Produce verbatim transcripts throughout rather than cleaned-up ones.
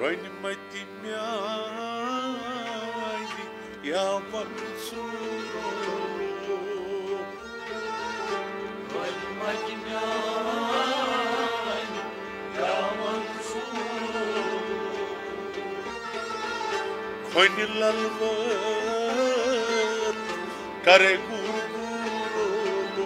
وۄنۍ متہِ میانہِ یاوَن ژوٗرو۔ وۄنۍ متہِ میانہِ یاوَن ژوٗرو۔ کھۄنہِ للوٕ کرے گور گور۔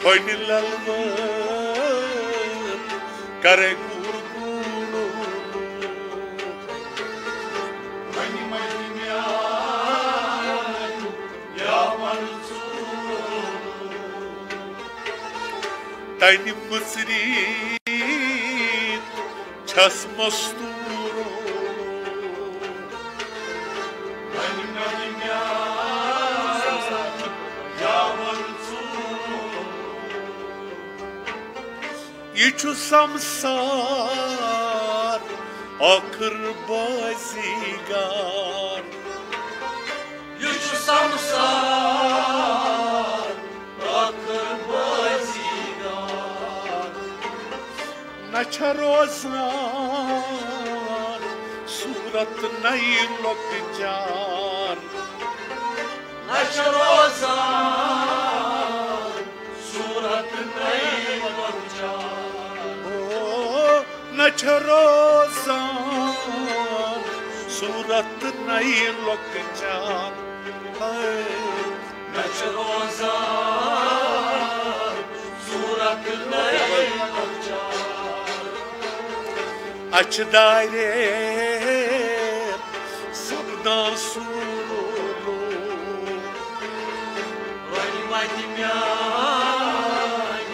کھۄنہِ للوٕ کرے گور گور۔ تنہِ مُژرِتھ چھَس مستوٗر۔ یہِ چھُ سمسار ٲخٕر بٲزی گار۔ یہِ چھُ سمسار ٲخٕر بٲزی گار۔ نہ چھےٚ روزان صوٗرت نَیہِ لۄکچار۔ نہ چھےٚ روزان صوٗرت نَیہِ لۄکچار۔ او، نہ چھےٚ روزان صوٗرت نَیہِ لۄکچار۔ ہے۔ نہ چھےٚ روزان صوٗرت نَیہِ لۄکچار۔ اَچھِ دارِ سپدان سوٗر۔ وۄنۍ وَتہِ میٛانہِ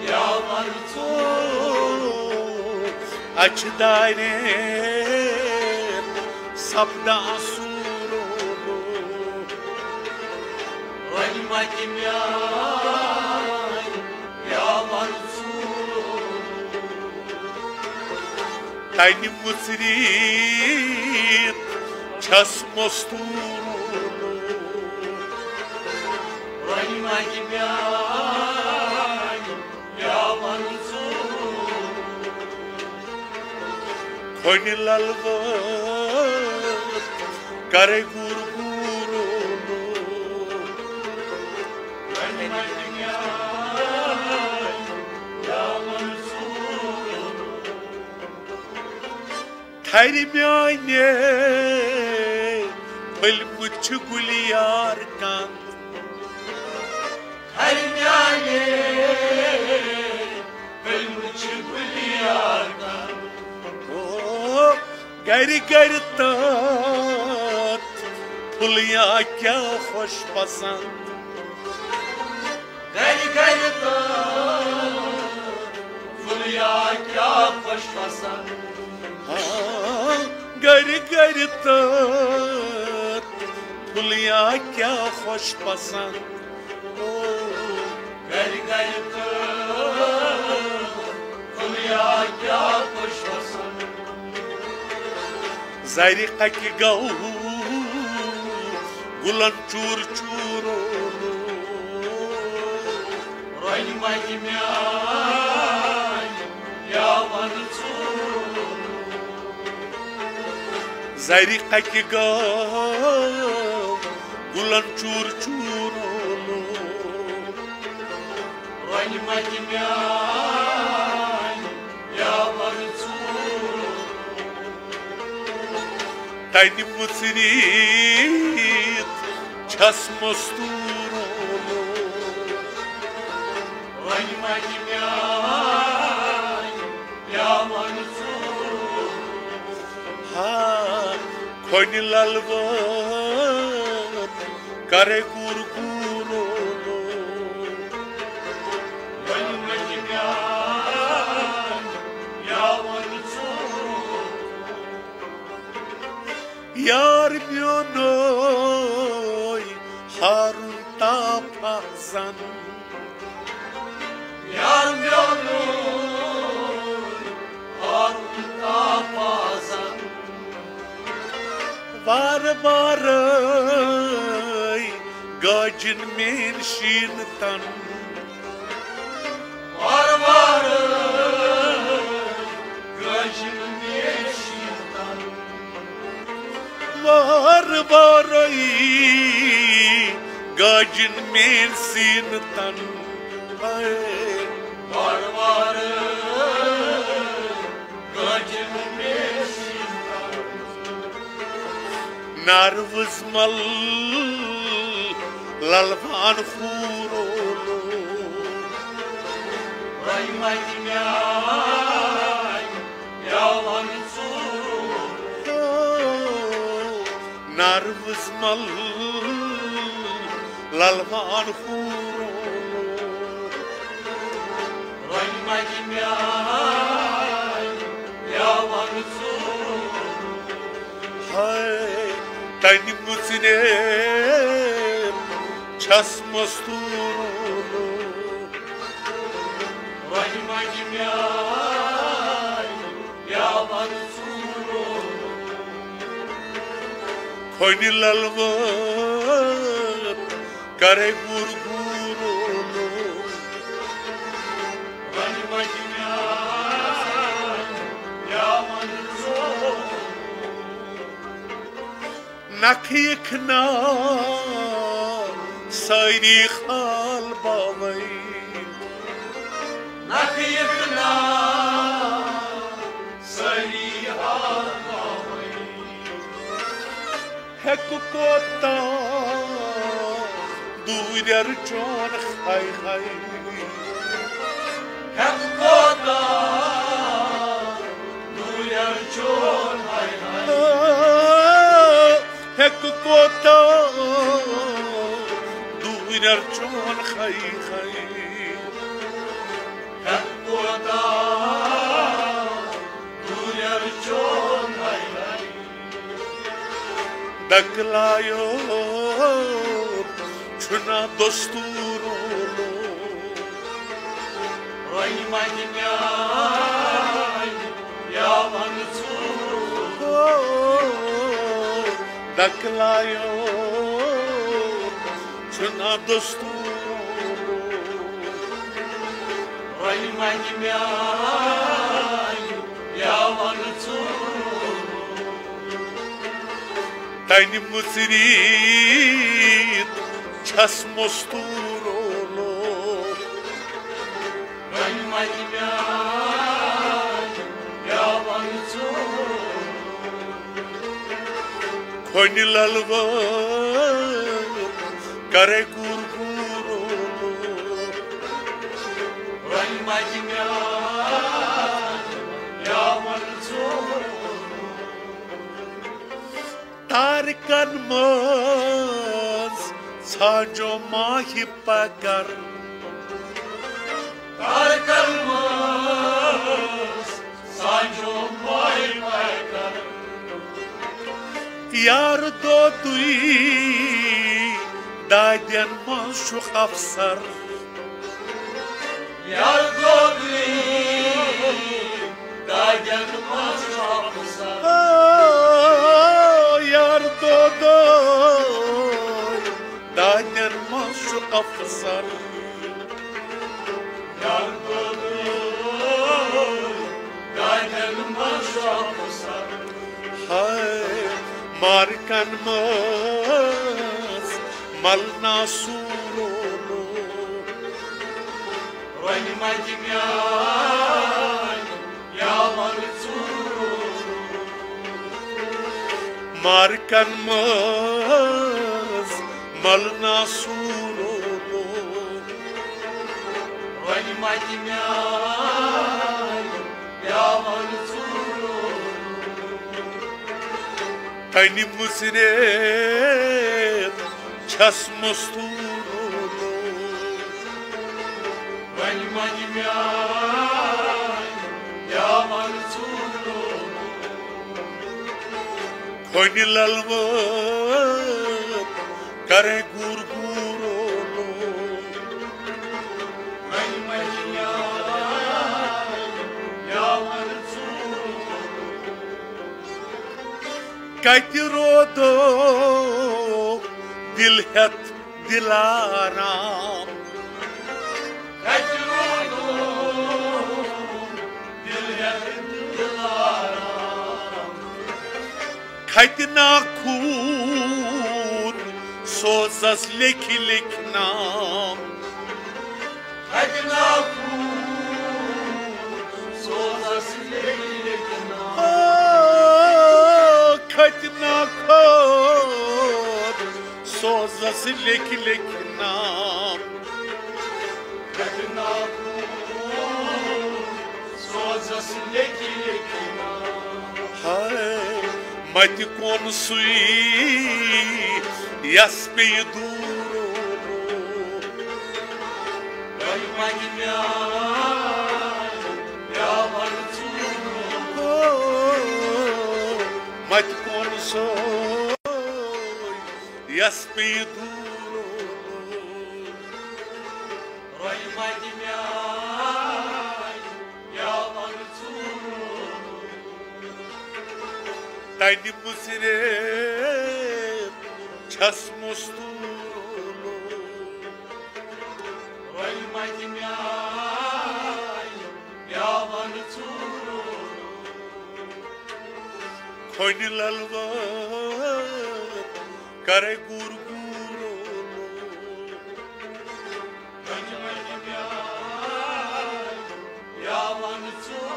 یاوَر ژوٗر۔ اَچھِ دارِ سپدان سوٗر۔ وۄنۍ وَتہِ میٛانہِ یاوَر ژوٗر۔ تنہِ مُژرِتھ چھَس مستوٗر۔ وۄنۍ وَتہِ میٛانہِ یاوَر ژوٗر۔ کھۄنہِ للوٕ کرے گور گور۔ تھرِ میٛانہِ پھٔلمٕتۍ چھِ گُلیار کَن۔ تھرِ میٛانہِ پھٔلمٕتۍ چھِ گُلیار کَن۔ او، گرِ گرِ تہٕ پھُلیہ کیٛاہ خۄش پسنٛد۔ گرِ گرِ تہٕ پھُلیہ کیٛاہ خۄش پسنٛد۔ ہاں، گرِ گرِ تہٕ پھُلیہ کیٛاہ خۄش پسنٛد۔ او، گرِ گرِ تہٕ پھُلیہ کیٛاہ خۄش پسنٛد۔ زرِ کَکہِ گوٚو گُلَن چوٗر چوٗر۔ رۄنہِ مَتہِ میٛانہِ یاوَر ژوٗر۔ زرِ کَکہِ گوٚو گُلَن چوٗر چوٗر۔ رۄنہِ مَتہِ میٛانہِ یاوَر ژوٗر۔ تنہِ مُژرِتھ چھَس مستوٗر۔ وۄنۍ وَنہِ میٛانہِ یاوَن ژوٗر۔ ہا، کھۄنہِ لَلوٕ کَرے گوٗر گوٗر۔ وۄنۍ وَنہِ میٛانہِ یاوَن ژوٗر۔ یار میونُے ہارُن تاپھ زن۔ یار میونُے ہارُن تاپھ زن۔ وارٕ وارَے گاجن میٲنۍ شیٖنہٕ تن۔ وارٕ وارٕ گاجن میٲنۍ شیٖنہٕ تن۔ وارٕ وارٕ گاجن میٲنۍ شیٖنہٕ تن۔ ہاے۔ وارٕ وارٕ گاجن میٲنۍ شیٖنہٕ تن۔ نروز مل للوان خورولو۔ رحمت میانۍ یاون ژورولو۔ نروز مل للوان خورولو۔ رحمت میانۍ یاون ژورولو۔ ہاے، تنہِ مُژرِ چھس مستوٗر۔ رحمت میانۍ یاون ژورولو۔ کھۄنہِ للوٕ کرے گُر گُر۔ رحمت میانۍ یاون ژورولو۔ نکھٕ یِکھ نا سٲری حال باوے۔ نکھٕ یِکھ نا سٲری حال باوے۔ ہیٚکہٕ کوتاہ دوٗرٮ۪ر چون ہاے ہاے۔ ہیٚکہٕ کوتاہ دوٗرٮ۪ر چون ہاے ہاے۔ ہیٚکہٕ کوتاہ دوٗرٮ۪ر چون ہاے ہاے۔ ہیٚکہٕ کوتاہ دوٗرٮ۪ر چون ہاے ہاے۔ دکلایو چھُنا دستوٗر۔ رحمت میانۍ یاون ژورولو۔ دکلایو چھُنا دستوٗر۔ رحمت میانۍ یاون ژورولو۔ تنہِ مُژرِ چھس مستوٗرولو۔ رحمت میانۍ یاون ژورولو۔ کھۄنہِ للوٕ کرے گُر گُرولو۔ رحمت میانۍ یاون ژورولو۔ تارکن منٛز ژھانٛجو ماہہِ پگر۔ تارکن منٛز ژھانٛجو ماہہِ پگر۔ یار دودُے دادٮ۪ن منٛز چھُ افسر۔ یار دودُے دادٮ۪ن منٛز چھُ افسر۔ آ، یار دودُے دادٮ۪ن منٛز چھُ افسر۔ یار دودُے دادٮ۪ن منٛز چھُ افسر۔ ہاے، مارکن منٛز ملنا سورولو۔ رحمت میانۍ یاون ژورولو۔ مارکن منٛز ملنا سورولو۔ رحمت میانۍ یاون ژورولو۔ تنہِ مُژرِ چھس مستوٗرولو۔ رحمت میانۍ یاون ژورولو۔ کھۄنہِ للوٕ کرے گُر گُرولو۔ رحمت میانۍ یاون ژورولو۔ کتہِ رودو دِل ہیٚتھ دلارام۔ کتہِ روٗدُم دِل ہٮ۪تھ دلارام؟ کھتہِ نا خوٗن سوزس لیکھِ لیکھِ نام۔ کھتہِ نا خوٗن سوزس لیکھِ لیکھِ نام۔ آ، کھتہِ نا خوٗن سوزس لیکھِ لیکھِ نام۔ کھتہِ نا خوٗن سوزس لیکھِ لیکھِ نام۔ ہاے، متہِ کون سُے یس پیٚیہِ دوٗر۔ تۄہہِ متہِ میٛانہِ پیٛالن ژوٗر۔ متہِ کون سُے یس پیٚیہِ دوٗر۔ رۄہہِ متہِ میٛانہِ پیٛالن ژوٗر۔ تنہِ مُژرِ چھس مستوٗر۔ رۄہہِ متہِ میٛانہِ پیٛالن ژوٗر۔ کھۄنہِ للوٕ کرے گوٗر گوٗر۔ کھۄنہِ متہِ میٛانہِ پیٛالن ژوٗر۔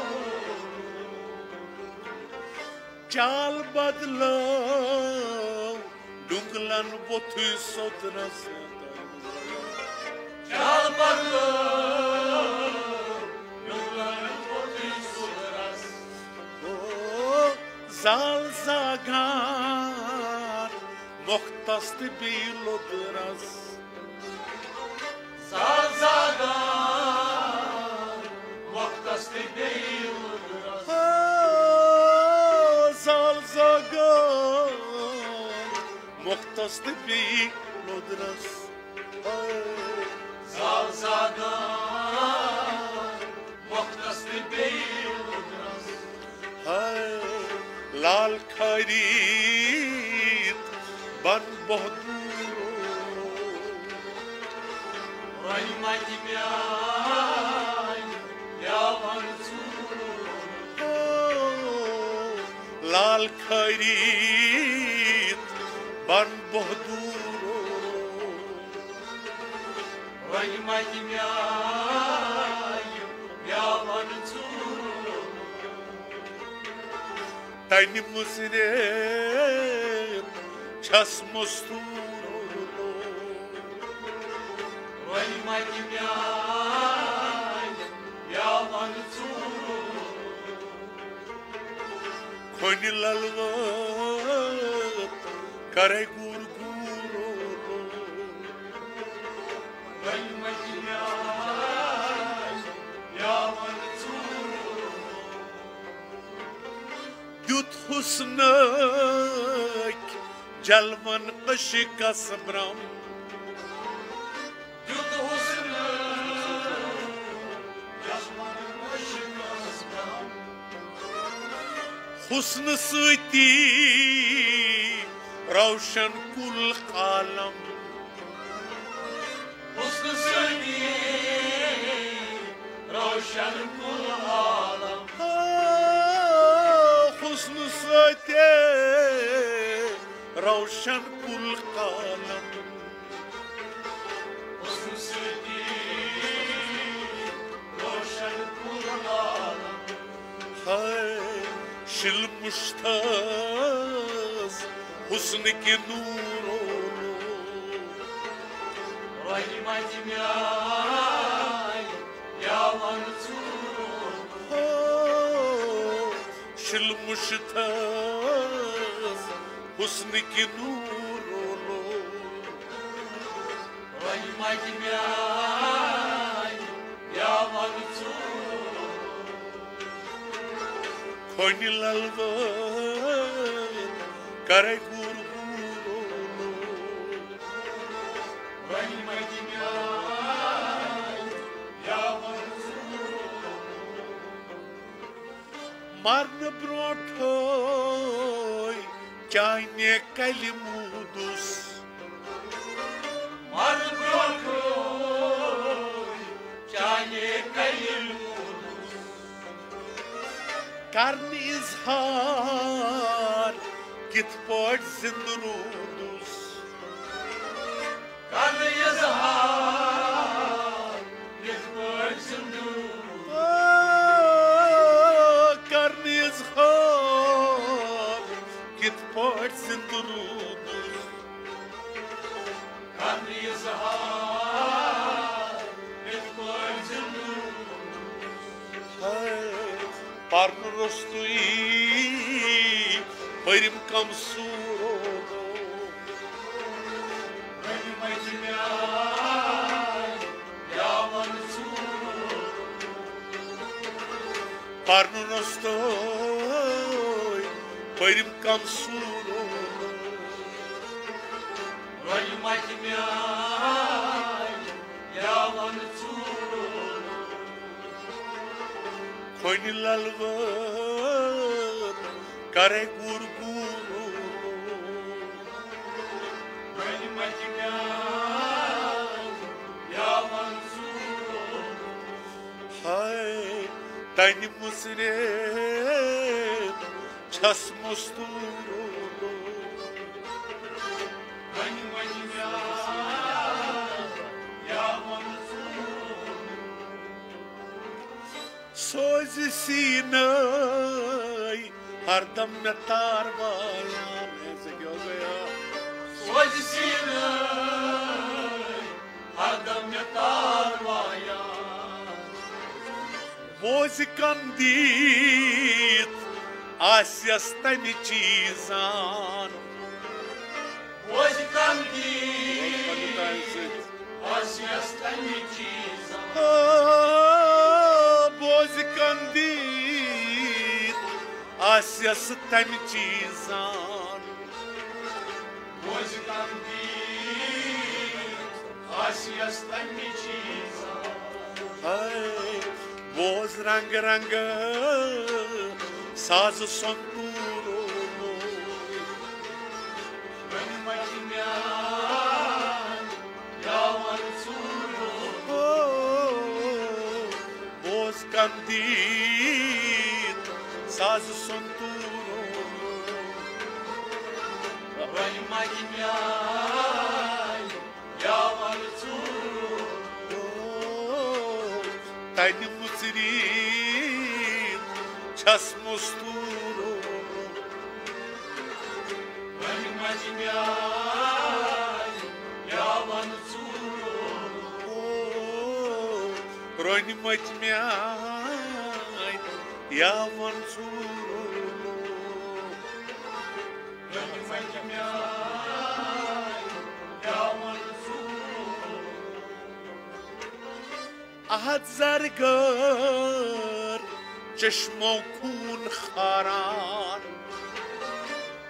چال بدلٲو ڈُنگلن ووٚتھُے سوٚدرس۔ چال بدلٲو ڈُنگلن ووٚتھُے سوٚدرس۔ او زال زاگان مۄختس تہٕ بیٚیہِ لوٚدرس۔ زال زاگان مۄختس تہٕ بیٚیہِ لوٚدرس۔ آ، زال زاگان مۄختس تہٕ بیٚیہِ لوٚدرس۔ آ، زال زاگان مۄختس تہٕ بیٚیہِ لوٚدرس۔ ہاے لال خٲریٖد بن بہادُر۔ رۄہہِ متہِ میٛانہِ پیٛالن ژوٗر۔ لال خٲریٖد بن بہادُر۔ رۄہہِ متہِ میٛانہِ پیٛالن ژوٗر۔ تنہِ مُژرِ چھس مستوٗر۔ رۄہہِ متہِ میٛانہِ پیٛالن ژوٗر۔ کھۄنہِ للوٕ کرے گوٗر گوٗر۔ رۄہہِ متہِ میٛانہِ پیٛالن ژوٗر۔ دیُت حُسنٕکۍ جلوَن عشقَس برٛم۔ دیُت حُسنٕکۍ جلوَن عشقَس برٛم۔ حُسنہٕ سۭتی روشن کُل عالم۔ حُسنہٕ سۭتی روشن کُل عالم۔ آ، حُسنہٕ سۭتی روشن کُل عالم۔ حُسنہٕ سۭتی روشن کُل عالم۔ ہاے شِلمُش تھٲس حُسنہٕ کہِ نوٗرو۔ رۄہہِ متہِ میٛانہِ پیٛالن ژوٗرو۔ ہو، شِلمُش تھٲس حُسنہٕ کہِ نوٗرو۔ رۄہہِ متہِ میٛانہِ پیٛالن ژوٗرو۔ کھۄنہِ للوٕ کرے گوٗر گوٗر۔ رۄہہِ متہِ میٛانہِ پیٛالن ژوٗرو۔ مرنہٕ برونٛٹھٕے چانہِ کلہِ موٗدُس۔ ہر برونٛٹھٕے چانہِ کَنہِ روٗدُس۔ کرنہٕ اظہار کِتھ پٲٹھۍ زِندٕ روٗدُس۔ کرنہٕ اظہار کِتھ پٲٹھۍ زِندٕ روٗدُس۔ آ، کرنہٕ اظہار کِتھ پٲٹھۍ زِندٕ روٗدُس۔ کرنہٕ اظہار کِتھ پٲٹھۍ زِندٕ روٗدُس۔ ہے، پرنہٕ روٚستُے پٔرِم کم سوٗرو۔ رٔلۍ مَتہِ میٛانہِ یاوَن ژوٗرو۔ پرنہٕ روٚستُے پٔرِم کم سوٗرو۔ رٔلۍ مَتہِ میٛانہِ یاوَن ژوٗرو۔ کھۄنہِ للوٲر کرے گوٗر گوٗر۔ رٔلۍ مَتہِ میٛانہِ یاوَن ژوٗرو۔ ہاے، تنہِ مُژرِ چھَس مستوٗر۔ وۄنۍ وۄنۍ میٛانہِ یاوَن ژوٗرو۔ سوزِ سیٖنَے ہردم مےٚ تار وایان۔ ایسے کیا ہو گیا؟ سوزِ سیٖنَے ہردم مےٚ تار وایان۔ بوزِ کم دیٖت آسٮ۪س تمہِ چیٖزان۔ بوزِ کم دیٖت آسٮ۪س تمہِ چیٖزان۔ آ، بوزِ کم دیٖت آسٮ۪س تمہِ چیٖزان۔ بوزِ کم دیٖت آسٮ۪س تمہِ چیٖزان۔ ہاے، بوز رنگ رنگ ساز سنتورو۔ رٔلۍ مَتہِ میٛانہِ یاوَن ژوٗرو۔ بوز کم دیٖت ساز سنتورو۔ رٔلۍ مَتہِ میٛانہِ یاوَن ژوٗرو۔ تنہِ مُژریٖت چھَس مستوٗرو۔ رٔلۍ مَتہِ میٛانہِ یاوَن ژوٗرو۔ رٔلۍ مَتہِ میٛانہِ یاوَن ژوٗرو۔ رٔلۍ مَتہِ میٛانہِ یاوَن ژوٗرو۔ احد زرگر چشمو خوٗن خاران۔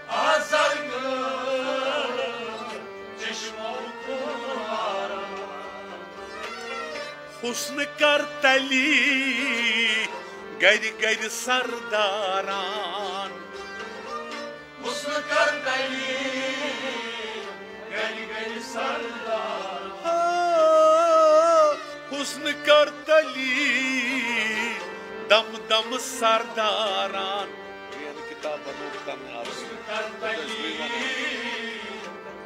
احد زرگر چشمو خوٗن خاران۔ حسن کر تلی گرِ گرِ سرداران۔ حسن کر تلی گرِ گرِ سردار۔ آ، حسن کر تلی دم دم سرداران۔ یہِ کِتاب بنووُکھ تَمہِ آسہٕ۔ حسن کر تلی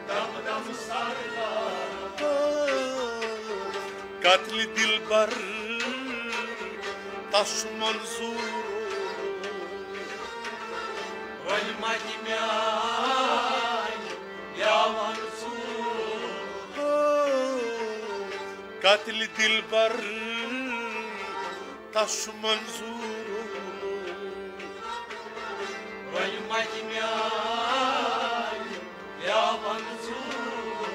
دم دم سردار۔ آ، قتل دلبر تس چھُ منظوٗر۔ رٔلۍ مَتہِ میٛانہِ یاوَن ژوٗرو۔ قتل دلبر تس چھُ منظوٗر۔ رٔلۍ مَتہِ میٛانہِ یاوَن ژوٗرو۔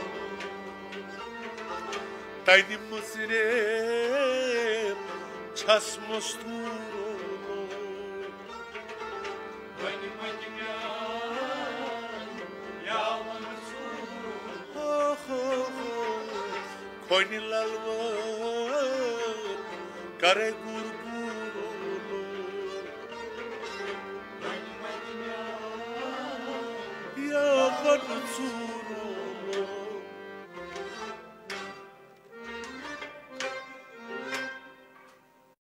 تنہِ مُژریٖت چھَس مستوٗرو۔ وۄنۍ وۄنۍ میٛانہِ یاوَن ژوٗرو۔ ہو، ہو، ہو۔ کھۄنہِ للوٲر کرے گوٗر گوٗر۔ وۄنۍ وۄنۍ میٛانہِ یاوَن ژوٗرو۔